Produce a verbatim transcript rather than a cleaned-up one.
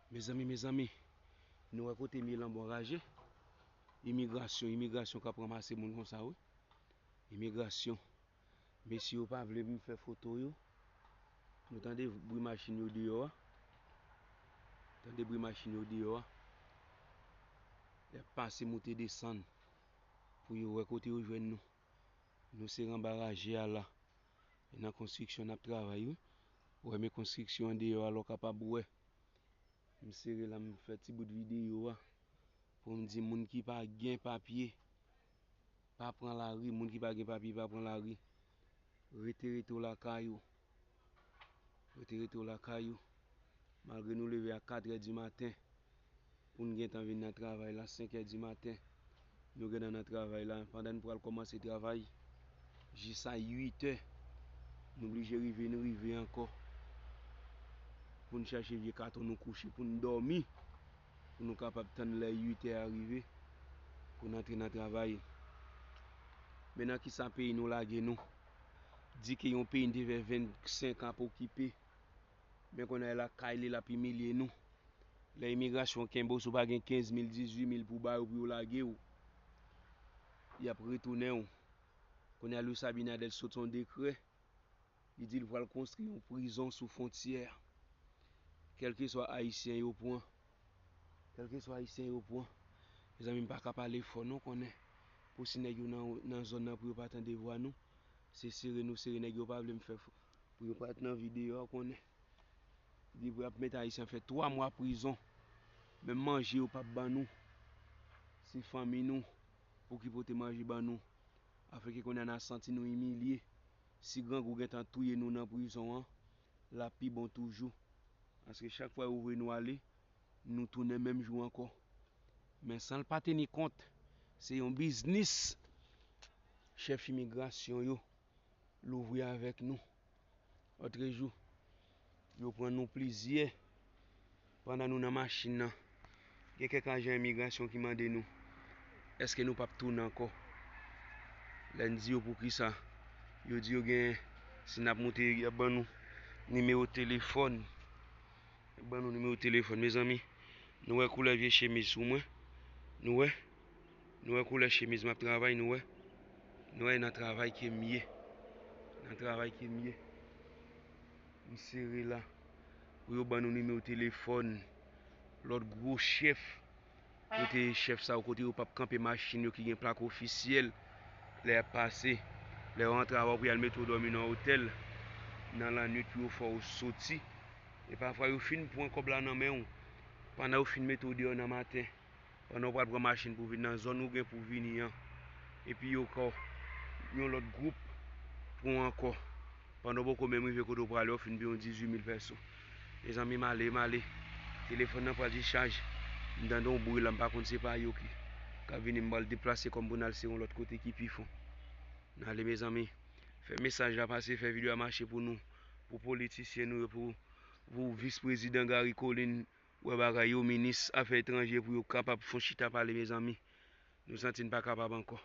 Mezanmi, mezanmi, nou wè kote m ye lan bò raje? Imigrasyon, imigrasyon k ap ranmase moun konsa, wi. Imigrasyon. Mesye yo pa vle m fè foto yo. Nou tande bri machin yo deyò a. Tande bri machin yo deyò a. Y ap pase, moute, desann pou yo wè kote yo jwenn nou. Nou sere anba raje a la. E nan konstriksyon n ap travay, wi. Ou wè, men konstriksyon an deyò a, la w kapab wè. M sere la, m fè ti bout videyo a pou m di moun ki pa gen papye, pa pran lari. Moun ki pa gen papye, pa pran lari. Rete, rete w lakay ou. Rete, rete w lakay ou. Malgre nou leve a katrè di maten pou n gentan vin nan travay la, senkè di maten, nou gentan nan travay la. Pandan n pral kòmanse travay, jis a uit è, nou blije rive, n rive ankò pou n chache vye katon nou kouche, pou n dòmi, pou nou kapab tann lè uit è a rive, pou n antre nan travay. Men nan kisa peyi nou lage nou? Di ke yon peyi n te fè vennsenk an ap okipe, men kounye a lakay li l ap imilye nou. Lè imigrasyon kenbe w, si w pa gen kenz mil, dizuit mil pou ba yo, pou yo lage w, y ap retounen w. Kounye a, Luis Abinader sot yon dekrè, li di l pral konstwi yon prizon sou fwontyè a. Kèlkeswa ayisyen yo pran, kèlkeswa ayisyen yo pran, mezanmi, m pa ka pale fò non, konnen, pou si nèg yo nan, nan zòn nan, pou yo pa tande vwa nou. Se sere nou sere, nèg yo pa vle m fè fo-, pou yo pa t nan videyo a, konnen. Li pou y ap met ayisyen fè twa mwa prizon. Menm manje yo p ap ban nou. Se fanmi nou pou ki pote manje ban nou. Afè ke kounye a n a santi nou imilye. Si grangou gentan touye nou nan prizon an, l ap pi bon toujou. Paske chak fwa yo voye nou ale, nou tounen menm jou ankò. Men san l pa teni kont, se yon biznis chèf imigrasyon yo louvri avèk nou. Lòtrejou, yo pran nou plizyè pandan nou nan machin nan. Gen kèk ajan imigrasyon ki mande nou èske nou p ap tounen ankò. Lè n di yo poukisa, yo di yo gen, si n ap moute, y ap ban nou nimewo telefòn. Y ap ban nou nimewo telefòn, mezanmi. Nou wè koulè vye chemiz sou mwen? Nou wè? Nou wè koulè chemiz m ap travay, nou wè? Nou wè, nan travay ke m ye. Nan travay ke m ye. M sere la. Pou yo ban nou nimewo telefòn lòt gwo chèf. Kote chèf sa yo, kote yo p ap kanpe machin yo ki gen plak ofisyèl. Lè y ap pase, lè yo antre avè w pou y al mete w dòmi nan otèl, nan lannwit pou yo fè w soti. E pafwa yo fin pran kòb la nan men w, pandan yo fin mete w deyò nan maten. Pandan w pral pran machin pou vin nan zòn ou gen pou vini an. Epi yo ka w yon lòt gwoup pran w ankò. Pandan w poko menm rive kote w prale, w fin peye yon dizuit mil pèso. Mezanmi, m ale, m ale. Telefòn nan pral dichaj. M tande yon bri la, m pa konn se pa yo ki, k ap vini, m pral deplase kò m pou n al sere yon lòt kote ki pi fon. N ale, mezanmi. Fè mesaj la pase, fè videyo a mache pou nou, pou politisyen nou yo, pou, pou vis prezidan Garry Conille, wè bagay yo, minis afè etranje, pou yo kapab fon chita pale, mezanmi. Nou santi n pa kapab ankò.